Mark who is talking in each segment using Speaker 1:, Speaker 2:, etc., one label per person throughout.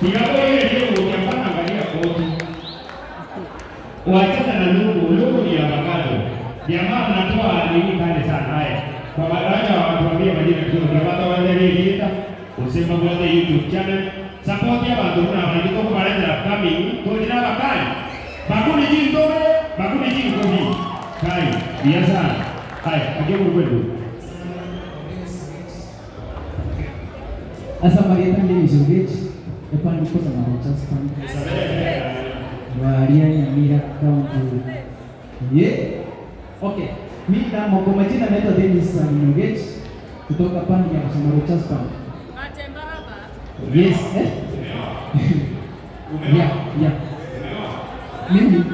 Speaker 1: Tigakoyerie mpaka angalia koti. Wachana na lungu, lungu ni avocado. Jamaa mnatoa nini kale sana haya. Kwa wacha watuambie majina kidogo. Jamaa wale usema kwa YouTube channel. Support ya bantu kuna bantu ko barenda upcoming to jina bakali. Bakuni jintobe, bakuni jintobi. Kai, biasa. Hai, aje kwetu.
Speaker 2: Asa Marieta Dennis Ogech, epandiko za Marochas Fund. Waria Nyamira County. Yeah. Okay. Mimi na kwa majina naitwa Dennis Ogech kutoka pande ya Marochas Fund. Yes, eh? Yeah, yeah. Mimi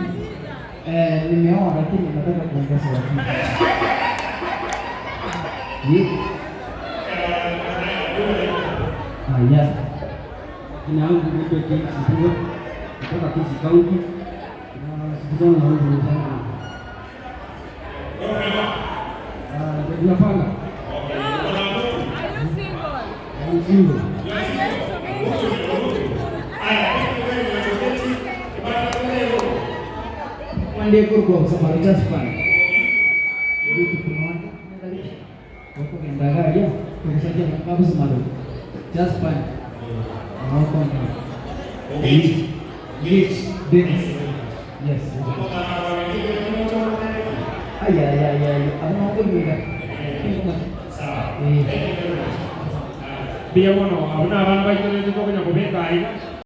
Speaker 2: nimeoa lakini nataka kuongeza watu. Yeah. Ah, yeah.
Speaker 3: Jina langu naitwa James Mbuga kutoka Kisii County. Na sikizana na huyu mwenzangu. Ah, tunapanga.
Speaker 4: Are you single?
Speaker 3: I'm single.
Speaker 4: I'm ready to mingle.
Speaker 2: Mwende kurko Samarochas Fund. YouTube tunaona. Wako gendaga ya, tukusaidia mkabu Samaro. Just fine. Wako Gage Dennis. Yes. Ay ay ay ay. Ano ako yun?
Speaker 1: Sawa. Pia wono, abuna abantu baitore tuko kenya kubeka aiga.